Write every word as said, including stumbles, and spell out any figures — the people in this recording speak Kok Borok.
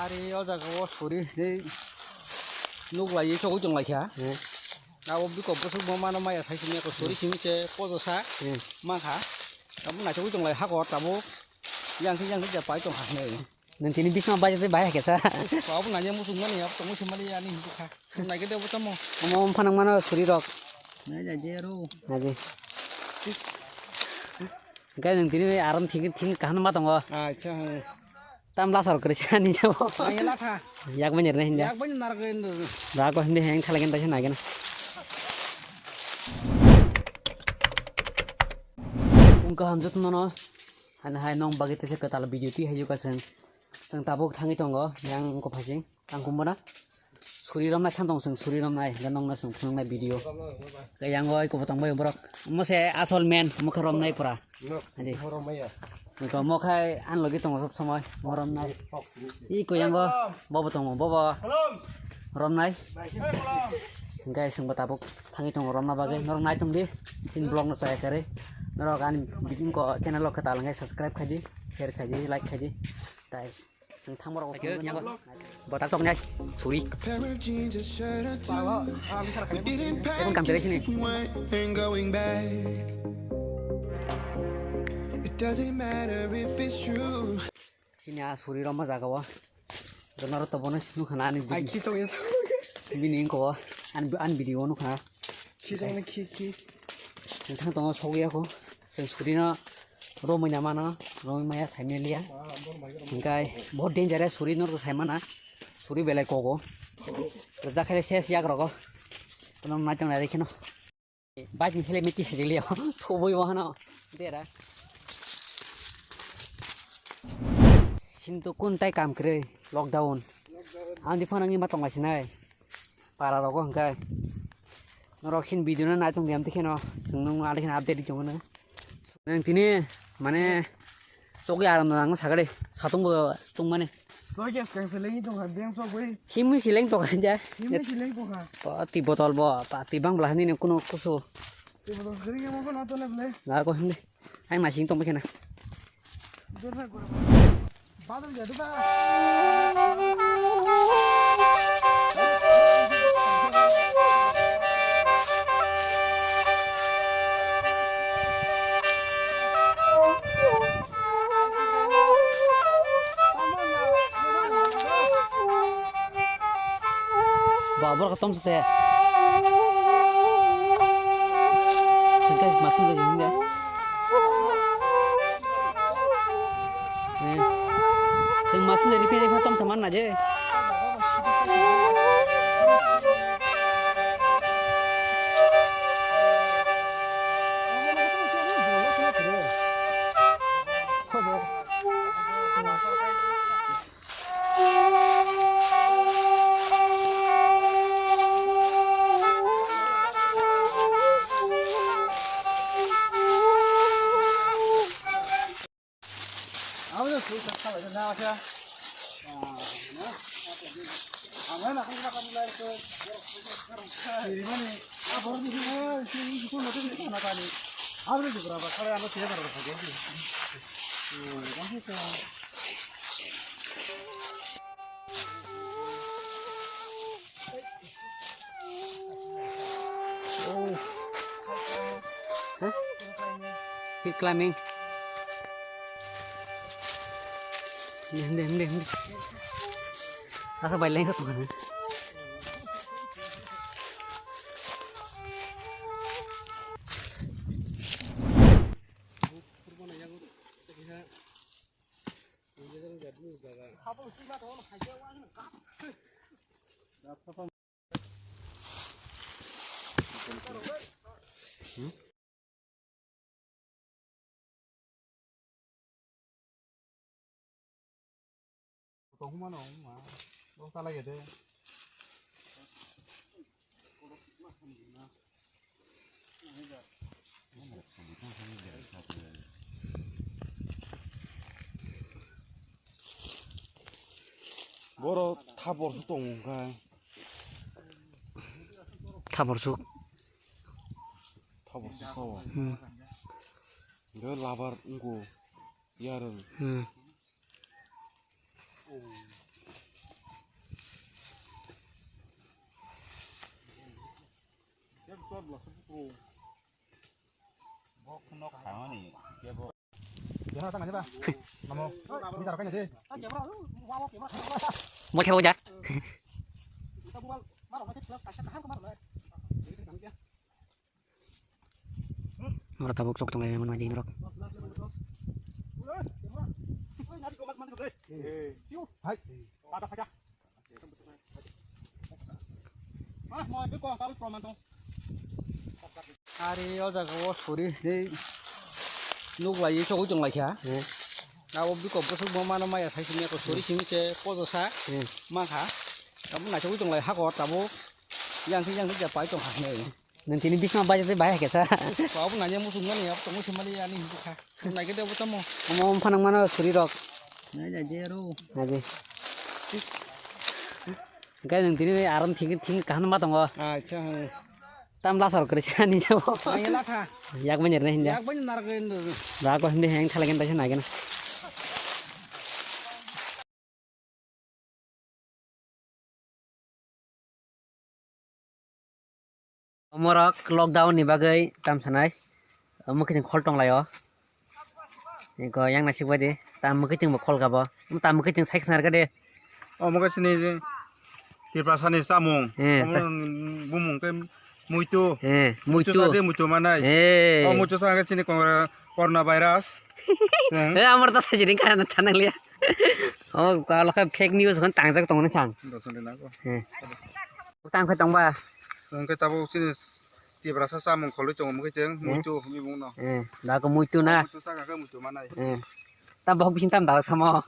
Ari o jaga o suri tei nuk lai chogwi tong lai kha. Hmm. Abo bikok bwswk bo mano maya sai simi ko suri simi se pojo sa Hmm. ma kha. Abo nai chogwi tong lai hakor tabuk. Yang khe yang khe ja pai tong kha hinwi. Nung tini bisma baja tei bai khe sa. Abo nai muchung mani abo tongwi se mali ani hinwi kha. Nai khe de bo tamo. Omo phanang mano suri rok. Nai ja je ro. Nai je. Guys, nung tini aram thik thik kaham ma tongo. Acha. Tam lasar kwrwi sa ni jabo. Ang ela kha. Yak banyer ne hinda. Yak banyer nar kendo. Da ko hindi heng khala gen ta sa nai gena. Ung kaham jotno no. Han hai nong bagi tese kwtal video ti hayu ka seng. Seng tabuk thangi tongo yang ko phasing. Ang kumbana. Suri romnai khan tong seng suri romnai ga nong na seng phunuknai video. Ga yang oi ko tong bai borok. Mo se asol men mo khe romnai pura. Adi. Mo romnai ya. Ko mo khai an logi tong sob somoi mo romnai. I ko yang bo bo bo tong bo bo. Romnai. Guys seng bo tabuk thangi tong romna bagwi norok nai tong di. Tin vlog no chaya kare. Norok ani video ko channel o kwtal ngai subscribe khai di, share khai di, like khai di. Tai. Seng thang borok. Bo ta sok nyai. Suri. Ekon kam tere sini. Sini a suri roma jaga o. Donaro to bono nukha na ani bini. Bini ingko ani ani video nukha. Khisong ni khi khi. Nokthang tongo sogwi ako. Seng suri no romwi na mano. Romwi maya saimiliya. Hingkai bahut dangerous suri no saimana. Suri belai kogo. Jakhai ses yak rogo. Kono nai tong nai kheno. Bike ni helmet ti sijili ya. Thoboi wa hano. Dera. Sinto kun tai kam kre lockdown. Ang di phone ang ma tong sinai. Para rogo hingkai. Norok sin video no nai tong diam tikheno. Sung nung ali kheno update di tong no. Nang tini mane chokya aram nang sagade satung bo tung mane. Chokya skang seleng tong ha dem chok bai. Himwi seleng tong ha ja. Himwi seleng tong ha. Pati botol bo pati bang bla ni kuno kusu. Ti botol sering mo ko na to le ble. Na ko himle. Ai masing tong kena. Jor na ko. Ba, borok tom se. Sengkai masing de hinde. Eh. Seng masing de ripi ripi tom saman na je. Oh. Hah? Hill climbing. Hindi, hindi, hindi. Asa bai lengkot mana? Tongmano ma, tong talai gede. Boro thapor se tongo kha. Thapor suk. Thapor se sao. Hmm. Hingke labar wngko yarwng. Hmm. Bo khe bo jak. Mora tabuk chok tong lai mani norok. Hai. Are o jaga o suri tei nuk lai chogwi tong lai kha. Hmm. Abo bikok bwswk bo mano maya sai simi ko suri simi se pojo sa Hmm. ma kha. Abo naisogwi tong lai hakor tabuk. Yang se yang se ja pai tong kha ne. Nang tini bisma baja tei bai hakesa. Abo nanya musuk mani abo tong se mali ani hindu kha. Nai ke de bo tamo. Omo phanang mano suri rok. Nai ja je ro. Nai je. Guys, nang tini aram thik thik kaham ma tongo. Acha. Tam la sar kre ani jabo. Nai la kha. Yak banyer ne hinda. Yak banyer nar ke. Ba ko hindi heng thalagen ta se nai gena. Omorok lockdown ni bagwi tam sanai. Omo khe khol tong lai o. Eko yang nasik bai di. Tam khe bo khol gabo. Tam khe sai khnar ka de. Omo khe sini Tiprasa ni samung. Eh, omo ta- bumung khe muitu. Eh, muitu muitu. Sa de muitu manai. Eh. O muitu sa khe sini kor-, corona virus. Eh, amar ta sai jini ka na chanang liya. O ka lo khe fake news kan tangjak tong ni sang. Dosan de na ko. Eh. Tang khe tong ba. Hwnkhe tabuk chini Tiprasa samung kholwi tongo, hwnkhe chwng muitu hinwi bungno. Eh, da ko muitu na. Muitu saka khe muitu manai. Eh. Tam bohok bising tam dalak samo.